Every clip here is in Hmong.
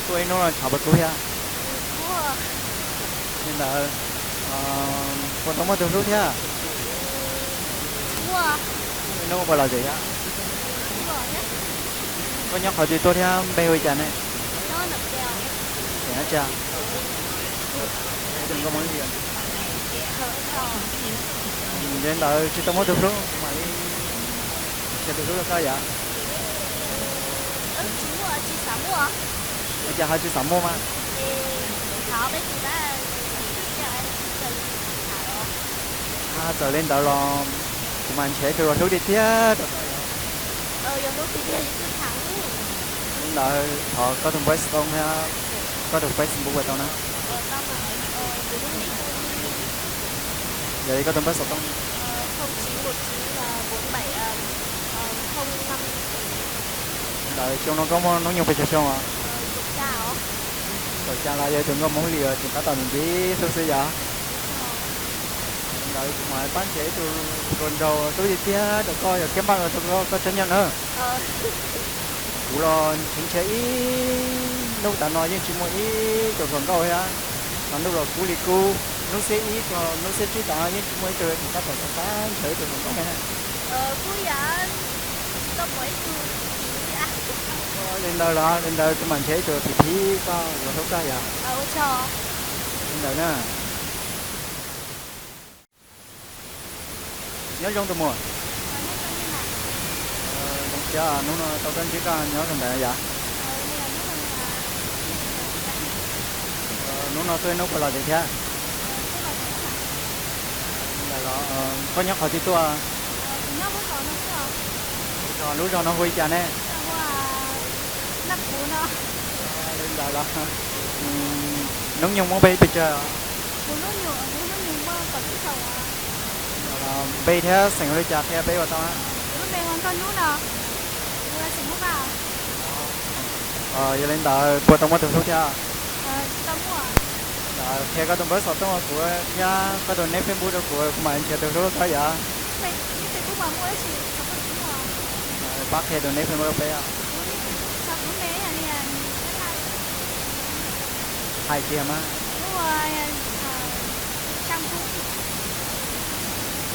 Tuaj ib hnub no tshav puas kub thiab? Li ntawd, puas tau muaj tus hlub thiab? Ib hnub puas lom zem thiab? Koj nyob qhov twg tuaj thiab npe hu li cas ne? Xeem Dab Tsi? Yog li ntawd tsis tau muaj tus hlub, mam li nrhiav tus hlub rau koj yom? Ua cas ho tsis xav muaj mas? Txawm li ntawd los kuv mam nrhiav ib tug hlub tiag tiag rau koj yom. Li ntawd thov koj tus npawb xov tooj thiab koj tus Facebook puas tau na? Yog li koj tus npawb xov tooj. Li ntawd xyoo no koj muaj hnub nyoog pes tsawg xyoo os? Kaum xya los yog tus nkauj Hmoob li uas tseem tab tom ntxiv hlub xwb yom? Li ntawd kuv mam pab nrhiav ib tug hluas nraug hlub tiag tiag rau koj yog kiab npaj los rau koj tsob nyiaj na. Kuv los nrhiav nrhiav ib hnub tas no yeej tsis muaj ib tug hluas nkauj thiab. Tsaus ntuj los kub li kub, hnub xiab ib txog hnub xiab tsib tas no yeej tsis muaj ib tug, tseem tab tom xav xav nrhiav ib tug hluas nkauj na. Li ntawd los li ntawd kuv mam nrhiav ib tug phim phim koj los hlub koj yom. Li ntawd na. Nyob zoo tus muam. Zoo siab hnub no tau koj ntsib koj nyob kawm ntawv yom. Hnub no tuaj ib hnub puas lom zem thiab? Li ntawd los koj nyob qhov twg tuaj? Lub zos no hu li cas ne? Li ntawd los hnub nyoog muaj pes tsawg? Npe thiab xeem hu li cas qhia peb ua tau na. Yog li ntawd puas tau muaj tus hlub thiab? Qhia koj tus npawb xov tooj rau kuv thiab koj tus neb Facebook rau kuv, kuv mam nrhiav tus hlub rau koj yom. Pab qhia tus neb Facebook rau peb. Hais tiag mas.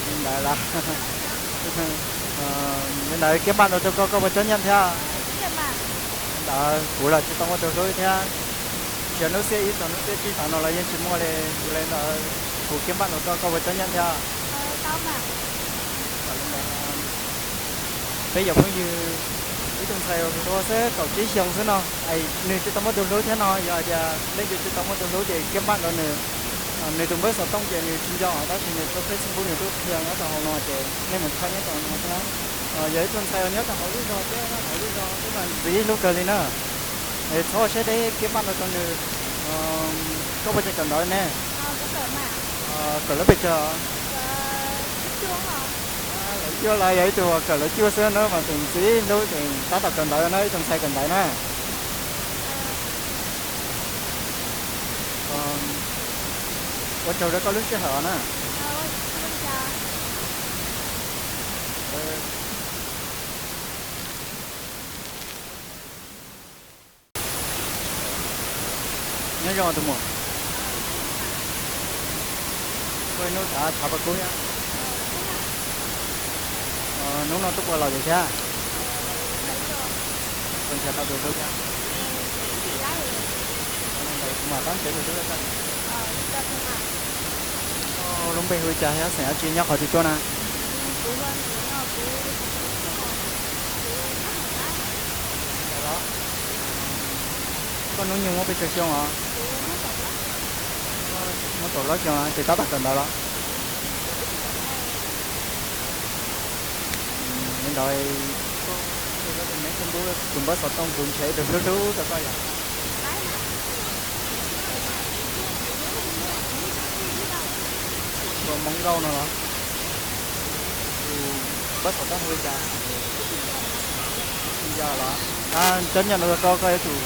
Li ntawd los, li ntawd kiab npaj no rau koj, koj puas tsob nyiaj thiab? Li ntawd kuv los tsis tau muaj tus hlub thiab. Nrhiav hnub xiab ib txog hnub xiab tsib tas no los yeej tsis muaj li. Yog li ntawd kuv kiab npaj no rau koj, koj puas tsob nyiaj thiab? Peb yog phooj ywg, ib tug ntxhais uas kuv tua xwb kaum tsib xyoo xwb no, es nws tsis tau muaj tus hlub thiab no, yog hais tias leej twg tsis tau muaj tus hlub ces kiab npaj rau nws. Nws tus npawb xov tooj ces nws tsis nco os, tab sis nws tus Facebook nws twb qhia nyob rau hauv no ces nej mus thaij nyob rau no xwb na. Yog ib tug ntxhais uas nyob rau hauv lub zos peb, hauv lub zos peb mas ntxim hlub kawg li na. Es txhob ua siab deb, kiab npaj no rau nws. Koj puas tseem kawm ntawv ne? Kawm lub pes tsawg? Lawv cuaj los yog ib tug uas kawm lawv cuaj xwb na mas tseem ntxim hlub, tseem tab tom kawm ntawv na, ib tug ntxhais kawm ntawv na. Ua tsaug rau koj lub sij hawm os na. Nyob zoo tus muam. Koj hnub tav tshav puas kub thiab? Hnub no tuaj puas lom zem thiab? Puas nrhiav tau tus hlub thiab? Kuv mam pab nrhiav tus hlub rau koj. Koj lub npe hu li cas thiab xeem dab tsi, nyob qhov twg tuaj na? Koj hnub nyoog muaj pes tsawg xyoo os? Muaj kaum plaub xyoo, tseem tab tom kawm ntawv los? Li ntawd, koj tus neb Facebook, tus npawb xov tooj, kuv nrhiav ib tug hlub hlub rau koj yom. Ua Hmoob Nkauj no los? Tus npawb xov tooj hu li cas? Tsis nco los? Tsob nyiaj no rau koj, koj yuav tsum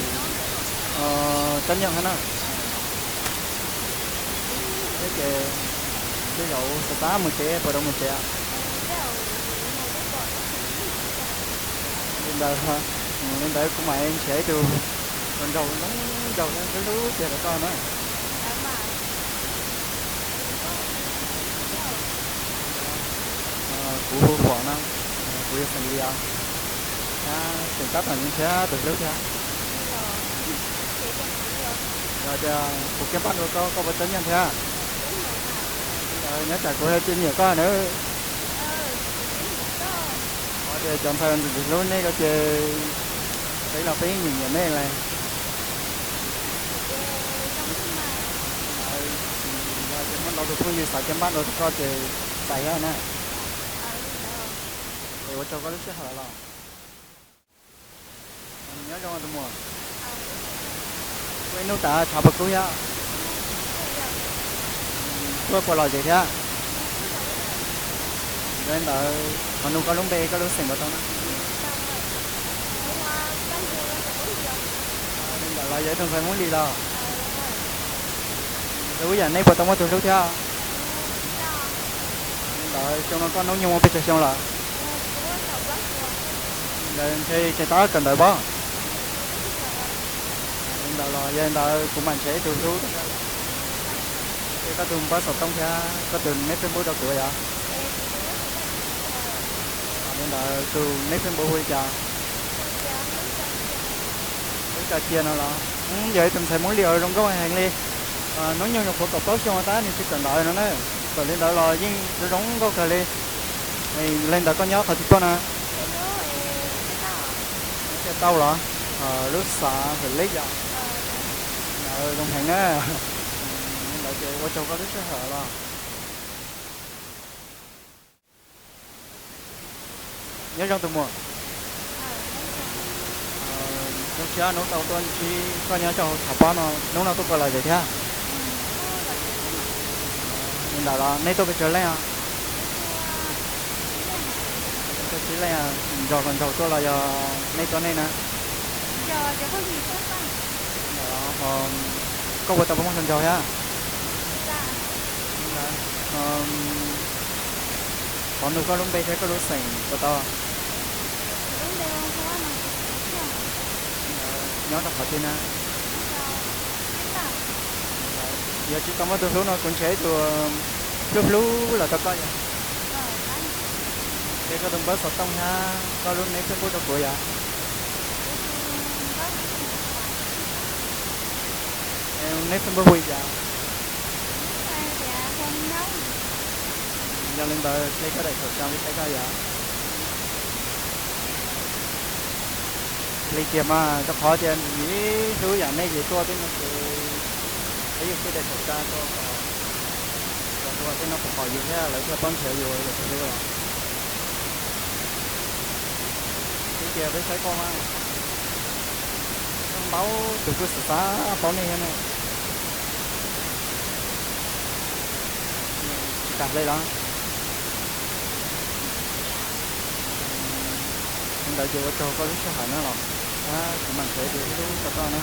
tsob nyiaj thiab na. Thiab ces tej zaum xav xav mus tsev, puas tau mus tsev? Li ntawd, Li ntawd kuv mam nrhiav ib tug hluas nraug zoo nraug thiab hlub hlub tiag rau koj na. Kuv hu Huam no, kuv yog xeem Lis os, thiab tseem tab tom nrhiav tus hlub thiab. Yog tias kuv kiab npaj dua koj, koj puas txawj nyiam thiab? Li ntawd nyob tsam kuv thiaj nyiam koj na. Qhov tias cov ntxhais ntxim ntxim hlub nej ko ces peb los peb yeej nyiam nyiam nej li. Yog tias muaj ntau tus phooj ywg xav kiab npaj dua koj ces txais thiab na. Es ua tsaug koj lub sij hawm los. Nyob zoo tus muam. Kuj ib hnub tas tshav puas kub thiab? Tuaj puas lom zem thiab? Yog li ntawd thov nug koj lub npe, koj lub xeem puas tau na? Li ntawd los yog ib tug ntxhais Hmoob Lis los? Hlub yam nej puas tau muaj tus hlub thiab? Li ntawd xyoo no koj hnub nyoog muaj pes tsawg xyoo lawm? Li ntawd ntshe tseem tab kawm ntawv pob? Li ntawd los yog li ntawd kuv mam nrhiav ib tug hlub rau koj. Ces koj tus npawb xov tooj thiab koj tus neb Facebook rau kuv yom. Li ntawd tus neb Facebook hu li cas? Hlub Tso Cia no los? Yog ib tus ntxhais Hmoob Lis zoo nkauj heev li. Hnub nyoog nyuam qhuav kaum plaub xyoo tab nws tsis kawm ntawv no na. Txawm li ntawd los yeej zoo nkauj kawg li. Li ntawd koj nyob qhov twg tuaj na? Lub Xiav Tauj los? Lub xav Hwm Leb yom. Ntawd zoo heev na. Li ntawd ces ua tsaug koj lub sij hawm los. Nyob zoo tus muam. Zoo siab hnub no tuaj ntsib koj nyob rau hauv tshav pob no, hnub no tuaj puas lom zem thiab? Li ntawd los nej tuaj pes tsawg leej os? Tuaj tsib leej. Nraug hluas nraug tuaj los yog nej tuaj nej na? Koj puas tau muaj hluas nraug thiab? Thov nug koj lub npe thiab koj lub xeem puas tau? Nyob rau qhov twg na? Yog tsis tau muaj tus hlub no kuv nrhiav ib tug hlub hlub los rau koj yom. Qhia koj tus npawb xov tooj thiab koj lub neb Facebook rau kuv yom. Neb Facebook hu li cas? Yog li ntawd qhia koj daim thaum tsav li qhia koj yom. Li tiag mas rau qhov tias ntxim hlub yam nej ces tuaj tej no ces peb yuav qhib daim thaum tsav rau kom cov hluas tej no puas pom yus thiab lawv thiaj paub nrhiav yus yam tus hlub los. Li tias peb saib koj mas, koj ntau tus kuj xav xav paub nej thiab na. Tsis kam hle los? Li ntawd ces ua tsaug koj lub sij hawm na los, kuv mam nrhiav tus hlub rau koj na.